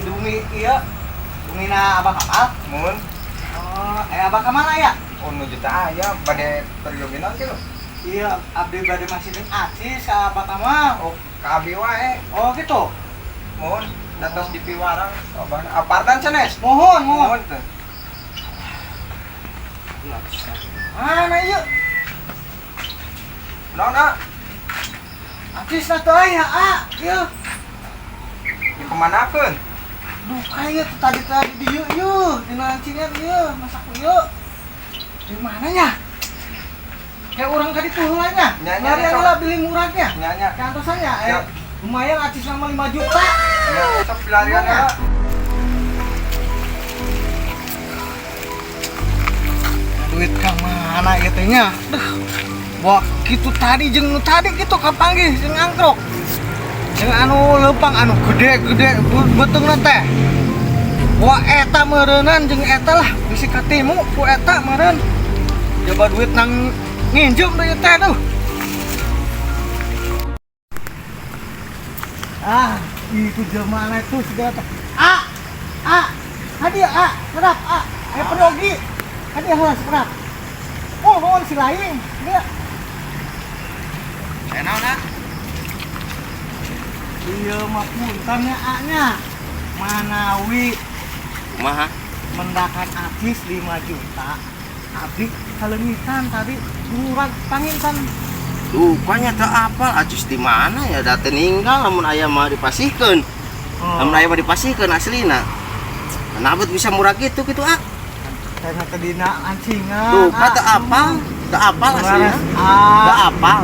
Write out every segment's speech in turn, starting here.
Di bumi ieu. Bumina Abah Kamal. Mun. Oh, Abah Kamal aya? Oh, nuju teh aya bade peryogi naon kitu? Iya, abdi bade masihkeun acis ka Abah Kamal. Oh, ka abi wae. Oh, gitu. Mun, datos di piwarang abahna. Apartan sanes? Mohon, mohon. Mohon teh. Mana ieu? Naon, ah? Acisna teu aya, ah. Ieu. Dikemanakeun? Duh, aya tuh tadi-tadi di ieu ieu, dina ancingan ieu, masak ieu. Di mana nya? Kayak orang tadi tuh heula nya. Nya, nya, Larian sok. heula beli murahnya. Nya, nya. Kantosannya Siap. lumayan acis sama 5 juta. Nya, sok pilarian Gimana? heula. Duit ka mana ieu teh nya? Duh. Wah, gitu tadi jeung nu tadi gitu kapanggih jeung angkrok. Jeung anu leumpang anu gede-gede beuteungna teh. Wah, eta meureunnan jeung eta lah bisi katimu ku eta meureun. Coba duit nang nginjem deui teh duh. Ah, itu jelema itu segala teh. Ah, ah, hadiah ah, kerap ah, aya peryogi. Hadiah heula sekerap. Oh, oh si lain. Dia. Eh, naon, ah? Iya mah punten nya A-nya. Manawi Kumaha? mendakan acis 5 juta. Abdi kaleungitan tadi murag panginten. Rupanya teu apal acis di mana ya da teu ninggal lamun aya mah dipasihkeun. Oh. Lamun aya mah dipasihkeun aslina. Kenapa bisa murah gitu gitu ah? Karena tadina ancingan. Duka teu apal, teu apal aslina. Ah. Teu apal.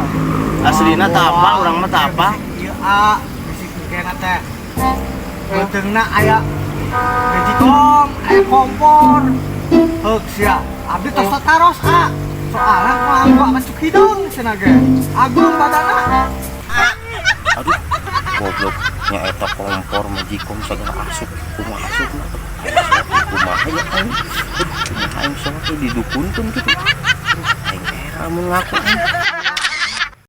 Aslina teu apal, urang mah teu apal. Ieu a bisi kena teh. Beuteungna aya magicom, aya kompor. Heuk sia. Abdi tos taros a. Soalna kumaha masuk hidung cenah ge. Agung badana. Aduh, goblok nya eta kompor magicom sagala asup, kumaha asupna? Kumaha ya aing? Aduh, kumaha aing sok teh didukunkeun kitu. Aduh, aing era mun ngaku aing.